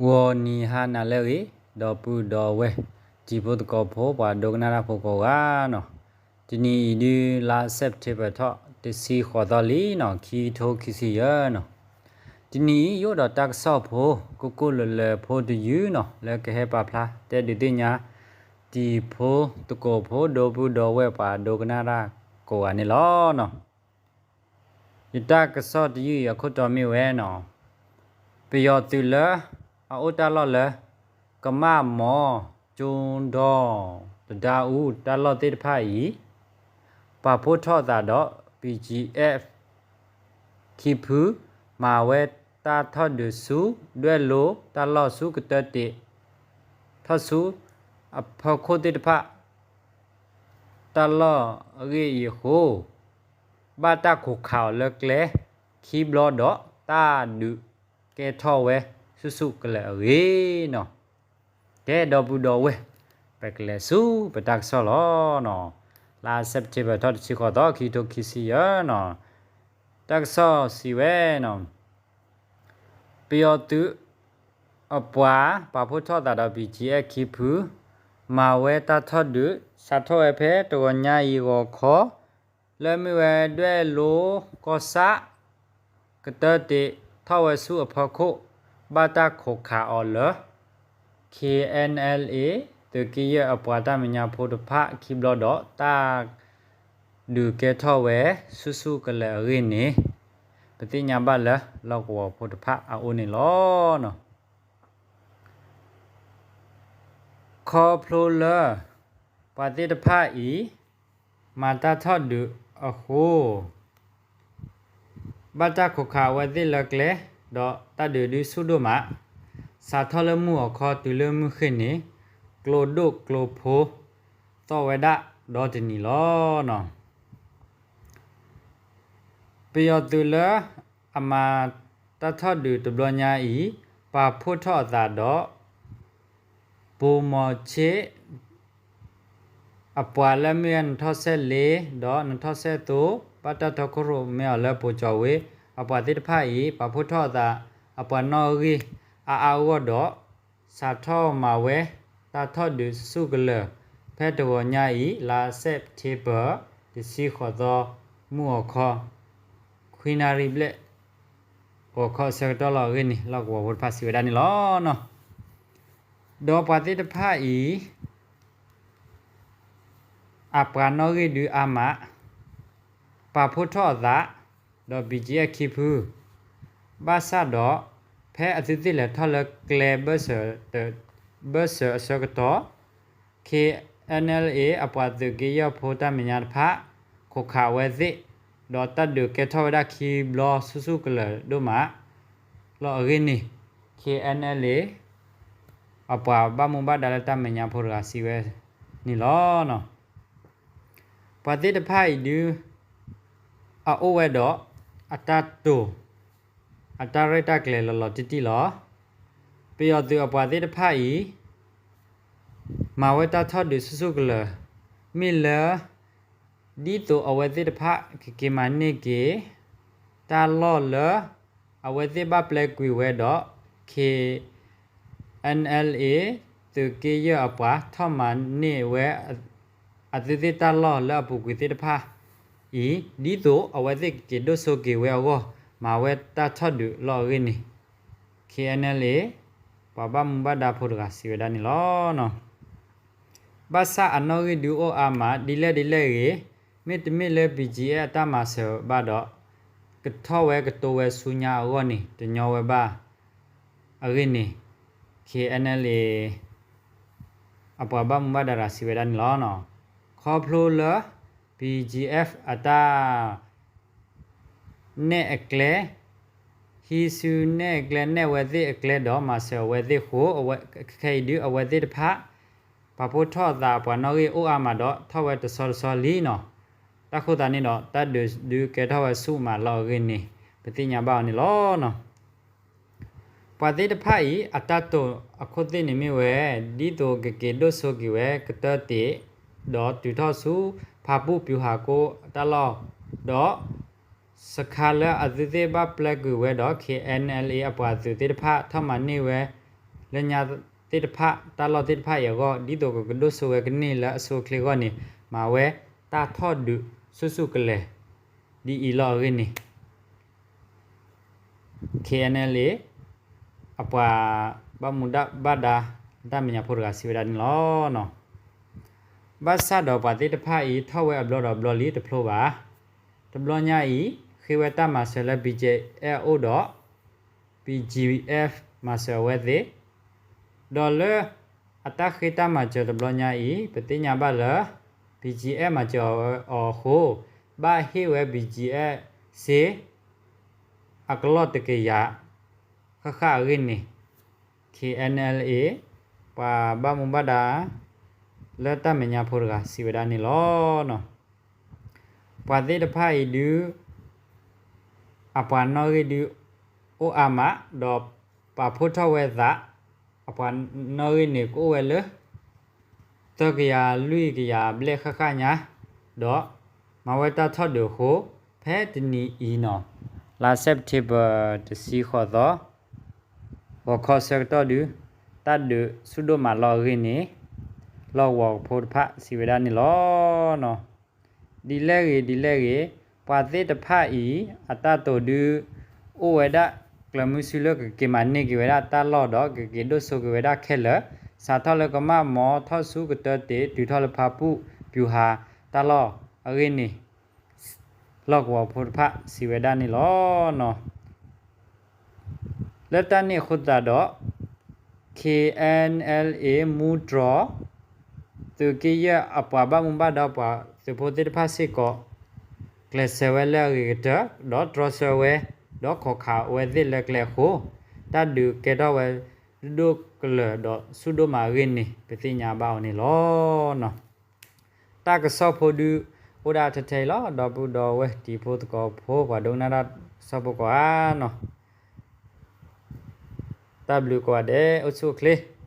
ဂီၤနံၤဟါနၤလၢအဂ့ၤ, ဒီပုၢ်ဒီဝဲၢ် တံၤဖိသကိးဖိ ပှၤဒိကနၣ်တၢ်ဖိကိးဂၤန့ၣ်, တနံၤအံၤဒုး လါ September ထီၣ် တဆံဃိးသီလံန့ၣ်, ခံကထိခံဆံယဲၢ်န့ၣ်, တနံၤအံၤ ယအိၣ်ဒီးတၢ်ကစီၣ်ဖိ ကိၢ်ကိၢ်လၢၤလၢၤဖိတယုၢ်န့ၣ် လၢကဟဲပာ်ဖျါတဲဒုးသ့ၣ်ညါ တံၤဖိသကိးဖိ ဒီပုၢ်ဒီဝဲၢ် ပှၤဒိကနၣ်တၢ်ကိးဂၤန့ၣ်လီၤ. ယတၢ်ကစီၣ်တယုၢ်အံၤအခိၣ်တီမ့ၢ်ဝဲန့ၣ်, ပယီၤသုးလၢအအိၣ်တၢ်လီၢ်လၢ ကမၣ်မီၤ, ကၠိဒီ, တဒါအူ တၢ်လီၢ်သ့ၣ်တဖၣ်အံၤ ပာ်ဖှိၣ်ထီၣ်အသးဒီး BGF ခံဖု မၤဝဲတၢ်ထီၣ်ဒုးဆူ ဒွဲၣ်လိတၢ်လီၢ်ဆူကတၢတံး ထီၣ်ဆူအဖီခိၣ်သ့ၣ်တဖၣ် တၢ်လီၢ်အဂ့ၢ်အံၤအဃိ ဘၣ်တၢ်ခိးခးအီၤလၢကျဲခံဘျီဒီး တၢ်ဒုးကဲထီၣ်ဝဲဆူၣ်ဆူၣ်ကလဲာ်အဂ့ၢ်န့ၣ်, ကဲဒီပုၢ်ဒီဝဲၢ် ပကလဲၤဆူပတၢ်ကစီၣ်လီၤန့ၣ်, လါ September ထီၣ် တဆံဃိးသီ ခံကထိခံဆံယဲၢ်န့ၣ်, တၢ်ကစီၣ်စံးဝဲန့ၣ် ပယီၤသုးအပှၤ ပာ်ဖှိၣ်ထီၣ်သးဒီး BGF ခံဖု မၤဝဲတၢ်ထီၣ်ဒုး စးထီၣ်ဝဲဖဲတဂီၤညါအံၤဂီၤခီ လၢမ့ၢ်ဝဲဒွဲၣ်လိကီၢ်ဆၣ် ကတၢတံး ထီၣ်ဝဲဆူအဖီခိၣ် ဘၣ်တၢ်ခိးခးအီၤလၢ KNLA သုးက့ယဲၢ်အပှၤတၢ်မဲာ်ညါဖိတဖၣ်ခံဘျီဒီး တၢ်ဒုးကဲထီၣ်ဝဲဆူၣ်ဆူၣ်ကလဲာ်အဂ့ၢ်န့ၣ် ပသ့ၣ်ညါဘၣ်လၢလီၢ်ကဝီၤဖိတဖၣ်အအိၣ်န့ၣ်လီၤ. ခီဖျိလၢ ပှၤသ့ၣ်တဖၣ်အံၤ မၤတၢ်ထီၣ်ဒုးအဃိ ဘၣ်တၢ်ခိးခးအဝဲသ့ၣ်လၢကျဲ ဒီးတၢ်ဒုးဒုးဆူၣ်ဒိၣ်မး စးထီၣ်လၢမုၢ်ဂီၤခီတုၤလၢမုၢ်ဃ့ၢ်န့ၣ် ကျိဒိၣ်ကျိဖိ သီၣ်ဝဲဒၣ်ဒီတနံၤလီၤ. ပယီၤသုးလၢအမၤတၢ်ထီၣ်ဒုးတဘျီညါအံၤ ပာ်ဖှိၣ်ထီၣ်အသးဒီး ပိာ်မီၤဆ့ၣ် အပှၤလၢမ့ၢ်ဝဲနထီၣ်ဆဲၣ်လ့ ဒီးနထီၣ်ဆဲၣ်သိ ဘၣ်တၢ်တီခိၣ်ရိၣ်မဲအီၤလၢပိာ်ကၠီၤဝ့ အပှၤသ့ၣ်တဖၣ်အံၤ ပာ်ဖှိၣ်ထီၣ်အသး အပှၤနီၣ်ဂံၢ်အါအါဂီၢ်ဒီး စးထီၣ်မၤဝဲတၢ်ထီၣ်ဒုးဆူၣ်ဆူၣ်ကလဲာ် ဖဲတဂီၤညါအံၤ လါ September တဆံဃိးသီ မုၢ်ဂီၤခီ ခွံနၣ်ရံၣ်ဘျဲၣ် ဂီၤခီအဆၢကတီၢ်လီၤအဂ့ၢ်န့ၣ် လီၢ်ကဝီၤဖိတဖၣ်စံးဝဲဒၣ်န့ၣ်လီၤ. ဒီးပှၤသ့ၣ်တဖၣ်အံၤ အပှၤနီၣ်ဂံၢ်ဒုးအါမး ပာ်ဖှိၣ်ထီၣ်အသး ဒီး BGF ခံဖု ဘၣ်ဆၣ်ဒီး ဖဲအသုးသ့ၣ်လဲၤထီၣ်လၢကျဲ ဘၢၣ်စၢၤအဆၢကတီၢ် KNLA အပှၤသုးက့ယဲၢ်ဖိတၢ်မဲာ်ညါတဖၣ် ခိးခးအဝဲသ့ၣ် ဒီးတၢ်ဒုးကဲထီၣ်ဝဲဒၣ်ခံဘျီဆူၣ်ဆူၣ်ကလဲာ်ဒိၣ်မး လီၤအဂ့ၢ်န့ၣ် KNLA အပှၤဘၣ်မူဘၣ်ဒါလၢတၢ်မဲာ်ညါဖိတဂၤစံးဝဲန့ၣ်လီၤ. ပှၤသ့ၣ်တဖၣ်အံၤဒုး အအိၣ်ဝဲဒီး အတၢ်တိာ် အတၢ်ရဲၣ်တၢ်ကျဲၤလီၤလီၤတံၢ်တံၢ်လီၤ. ပယီၤသုးအပှၤသ့ၣ်တဖၣ်အံၤ မၤဝဲတၢ်ထီၣ်ဒုးဆူၣ်ဆူၣ်ကလဲာ် မ့ၢ်လၢ ဒ်သိးအဝဲသ့ၣ်တဖၣ်ကက့ၤမၤန့ၢ်က့ၤ တၢ်လီၢ်လၢ အဝဲသ့ၣ်ဘၣ်ပျဲကွံာ်ဝဲဒီး KNLA သုးက့ယဲၢ်အပှၤထီၣ်မၤန့ၢ်ဝဲ အသုးသ့ၣ်တၢ်လီၢ်လၢအပူၤကွံာ်သ့ၣ်တဖၣ်အံၤ ဒ်သိးအဝဲသ့ၣ်ကက့ၤဒိၣ်စိက့ၤဝဲအဂီၢ် မၤဝဲတၢ်ထီၣ်ဒုးလီၤအဂ့ၢ်န့ၣ် KNLA ပှၤဘၣ်မူဘၣ်ဒါဖိတဂၤစံးဝဲဒၣ်န့ၣ်လီၤ. ဘၣ်ဆၣ်အနီၣ်ဂံၢ်ဒုးအိၣ်အါမး ဒ်လဲၣ်ဒ်လဲၣ်ဂ့ၤ, မ့တမ့ၢ်လၢ BGF အတၢ်မၤစၢၤဘၣ်ဒီး ကထီၣ်ဝဲကတိၤဝဲဆူညါအဂီၢ်န့ၣ် တညီဝဲဘၣ်အဂ့ၢ်န့ၣ် KNLA အပှၤဘၣ်မူဘၣ်ဒါတဂၤစံးဝဲဒၣ်န့ၣ်လီၤ. ခီဖျိလၢ BGF အတၢ် နဲၣ်အကျဲ, ဟံးစုနဲၣ်အကျဲ နဲၣ်ဝဲသ့ၣ်အကျဲဒီး မၤစၢၤအဝဲသ့ၣ်အဃိ, ခဲအံၤဒုးအဝဲသ့ၣ်တဖၣ် ပာ်ဖှိၣ်ထီၣ်အသးအပှၤနီၣ်ဂံၢ်အိၣ်အါမးဒီး ထီၣ်ဝဲတဆီတဆီလံန့ၣ်. တၢ်ဃိသးန့ၣ်ဒီး တၢ်ဒုးဒုးကဲထီၣ်ဝဲဆူၣ်မးလီၤအဂ့ၢ်န့ၣ် ပသ့ၣ်ညါဘၣ်အီၤန့ၣ်လီၤ. ပှၤသ့ၣ်တဖၣ်အံၤ အတၢ်တိာ်အခိၣ်သ့ၣ်န့ၣ်မ့ၢ်ဝဲ ဒ်သိးကက့ၤဒိၣ်စိက့ၤဝဲကတၢတံး ဒီးတုၤထီၣ်ဆူ ဖၣ်ပူၣ်ပူၤဟးကိးတၢ်လီၢ်, ဒီး စခါလၢအသုးသ့ၣ်ဘၣ်ပျဲကွံာ်ဝဲဒီး KNLA အပှၤသုးသ့ၣ်တဖၣ်ထီၣ်မၤန့ၢ်ဝဲ လၢညါသ့ၣ်တဖၣ် တၢ်လီၢ်သ့ၣ်တဖၣ်အံၤအဂီၢ် ဒ်သိးကကဒိၣ်စိဝဲကန့ၢ်လၢအဆိအချ့အဂီၢ်န့ၣ် မၤဝဲတၢ်ထီၣ်ဒုးဆူၣ်ဆူၣ်ကလဲာ် ဒ်အံၤလီၤအဂ့ၢ်န့ၣ် K N L A အပှၤဘၣ်မူဘၣ်ဒါ တၢ်မဲာ်ညါဖိတဂၤစံးဝဲဒၣ်န့ၣ်လီၤ. ဘၣ်ဆၣ်ဒီးပှၤသ့ၣ်တဖၣ်အံၤ ထီၣ်ဝဲအဘျီဒီးဘျီလံတဖျိဘၣ်. တဘျီညါအံၤ ဃ့ဝဲတၢ်မၤစၢၤလၢ B G F အိၣ်ဒီး B G F မၤစၢၤအဝဲသ့ၣ်, ဒီးလၢအတၢ်ဃ့တၢ်မၤစၢၤတဘျီညါအံၤ ပသ့ၣ်ညါဘၣ်လၢ B G F မၤစၢၤအီၤအဃိ ဘၣ်ဟ့ၣ်ဝဲ B G F စ့ အကလီၢ်တကယၤ ဃၣ်ဃၣ်အဂ့ၢ်န့ၣ် K N L A ပှၤဘၣ်မူဘၣ်ဒါ လၢတၢ်မဲာ်ညါဖိတဂၤစံးဝဲဒၣ်န့ၣ်လီၤ. ပှၤသ့ၣ်တဖၣ်အံၤဒုး အပှၤနီၣ်ဂံၢ်ဒုး အိၣ်အါမး ဒီးပာ်ဖှိၣ်ထီၣ်ဝဲသး အပှၤနီၣ်ဂံၢ်န့ၣ်ကအိၣ်ဝဲလၢ သၢကယၤလွံၢ်ကယၤဘျဲၣ်ဃၣ်ဃၣ်ညါ, ဒီးမၤဝဲတၢ်ထီၣ်ဒုးအဃိ ဖဲတနံၤအံၤန့ၣ် လါ September တဆံဃိးသီ ဂီၤခီဆၢကတီၢ်ဒုး တၢ်ဒုးဆူၣ်ဒိၣ်မးလီၤအဂ့ၢ်န့ၣ် လီၢ်ကဝီၤဖိတဖၣ်စံးဝဲဒၣ်န့ၣ်လီၤ. ဒ်လဲၣ်ဂ့ၤဒ်လဲၣ်ဂ့ၤ ပှၤသ့ၣ်တဖၣ်အံၤ အတၢ်တိာ်ဒုး အိၣ်ဝဲဒၣ်ကျၢၤမုဆူလၢကက့ၤမၤန့ၢ်က့ၤဝဲဒၣ်တၢ်လီၢ်ဒီး ကက့ၤဒိၣ်စိက့ၤဝဲဒၣ်ခဲလၢာ်, စးထီၣ်လၢကမၣ်မီၤထီၣ်ဆူကတၢတံး တုၤထီၣ်လၢဖၣ်ပူၣ် ပျူၤဟးတၢ်လီၢ်အဂ့ၢ်န့ၣ် လီၢ်ကဝီၤဖိတဖၣ်စံးဝဲဒၣ်န့ၣ်လီၤ. လၢတၢ်န့ၣ်အဃိသတးဒီး K N L A မူတြီၤ သုးက့ယဲၢ်အပှၤဘၣ်မူဘၣ်ဒါပှၤသုးဖိသ့ၣ်တဖၣ်စ့ၢ်ကီး ကျဲးစၢးဝဲလၢအဂ့ၤကတၢၢ် ဒီးတြီဆၢဝဲ ဒီးခိးခးဝဲသ့ၣ်လၢကျဲအဃိ တၢ်ဒုးကဲထီၣ်ဝဲဒိၣ်ကလၢာ်ဒီးဆူၣ်ဒိၣ်မးအဂ့ၢ်န့ၣ် ပသ့ၣ်ညါဘၣ်အီၤန့ၣ်လီၤ. တၢ်ကစီၣ်ဖိဒုး အိၣ်ဒၣ်ထဲထဲအံၤလီၤ. ဒီပုၢ်ဒီဝဲၢ်တံၤဖိသကိးဖိ ပှၤဒိကနၣ်တၢ်ကစီၣ်ဖိကိးဂၤနီၤ, တၢ်ဘျုးကိးဂၤဒဲး အိၣ်ဆူၣ်အိၣ်ချ့